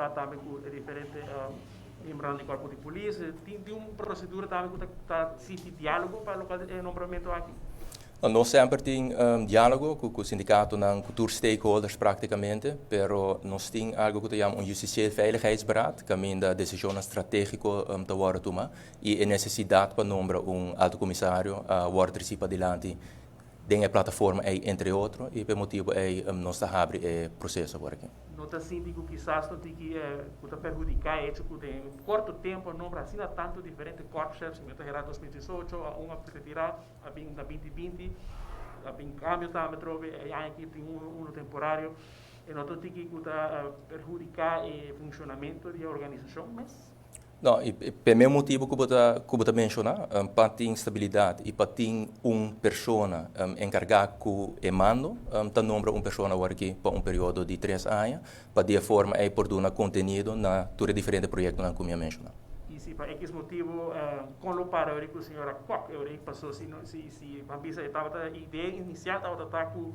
Kombersá tambe ku e diferente miembronan di kuerpo di polis. Tin un prosedura tambe ku ta sigi diálogo pa lokual e nombramentu aki? Nos semper tin diálogo ku sindikatonan, ku tur stakeholders práktikamente, pero nos tin algu ku ta yama un Justitieel Veiligheidsberaad, kaminda desishonnan stratégiko ta wòrdu tuma i e nesesidat pa nombra un Alto Komisario a wòrdu tresí padilanti den e plataforma ei entre otro i pa e motibu ei nos ta habri e proseso awor aki. No ta sinti ku kisas no tin ki ku ta perhudiká e hecho ku den un korto tempu a nombra asina tantu diferente korpschefs, mi ta hera 2018 a un a retirá, a bin na 2020 a bin kambio tambe atrobe, e aña aki tin uno temporario, e no ta tin ki ku ta perhudiká e funshonamentu di e organisashon mes? No, i p'e mes motibu ku bo ta menshoná, pa tin stabilidat i pa tin un persona enkargá ku e mando, ta nombra un persona awor aki pa un periodo di 3 aña, pa di e forma ei por duna kontenido na tur e diferente proyektonan ku mi a menshoná. I si pa X motibu, kon lo para ku señora Kok? Pasó si ban bisa e tabata idea inisial tabata ku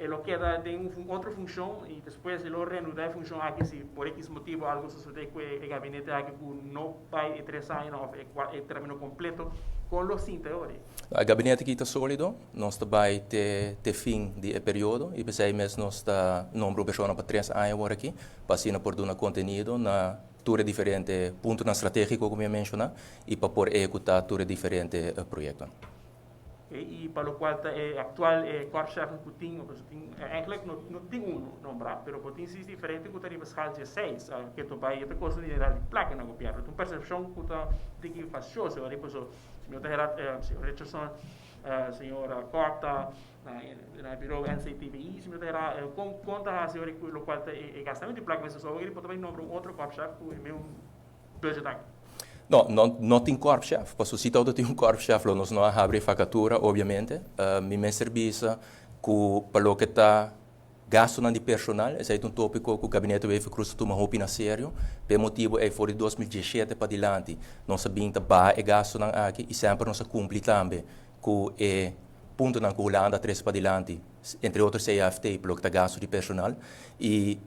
e lo keda den un otro funshon i despues e lo reanudá e funshon aki si por X motibu algu sosodé ku e gabinete aki ku no bai e 3 aña òf e término kompleto, kon lo sinta awor? E gabinete aki ta sólido, nos ta bai te fin di e periodo i p'esei mes nos ta nombra un persona pa 3 aña awor aki, pa asina por duna kontenido na tur e diferente puntonan stratégiko ku mi a menshoná i pa por ehekutá tur e diferente proyektonan. I pa lokual ta e aktual korpschef ku tin, tin eigenlijk no tin un nombrá, pero bo tin seis diferente ku ta riba schaal 16, ku ta bai e ta kosta di general di plaka na gobièrnu. Ta un persepshon ku ta tiki fastioso, pasobra si mi ta hera señor Richardson, señor Kok ta na biro NCTVI, si mi ta hera kon ta hasi ora ku lokual ta e gastamentu di plaka mester so awor por ta bai nombra un otro korpschef ku e mesun budget aki. No, no tin korpschef. Paso si todo tin un korpschef, lo nos no a habri vakatura, obviamente. Mi mester bisa ku pa loke ta gastonan di personal, esei ta un tópiko ku Gabinete Wever-Croes ta tuma hopi na serio. P'e motibu ei for di 2017 padilanti nos a bin ta baha e gastonan aki i semper nos a kumpli tambe ku e puntonan ku Hulanda a trese padilanti, entre otro CAFT, pa loke ta gasto di personal. I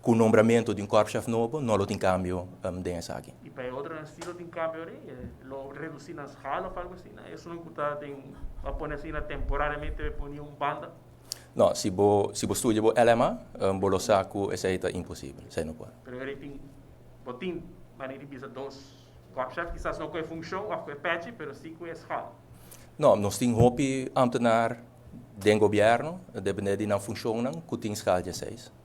ku nombramentu di un korpschef nobo no lo tin kambio den esaki. I pa e otronan si lo tin kambio rei? Lo redusí nan schaal òf algu asina? Esun ku ta den a pone asina temporariamente pone un banda? No, si bo studia bo LMA, bo lo sa ku esei ta imposibel, esei no por. Pero rei tin, bo tin manera di bisa dos korpschef, kisas no ku e funshon òf ku e pèchi, pero si ku e schaal. No, nos tin hopi ambtenaar den gobièrnu, depende di nan funshonnan, ku tin schaal 16.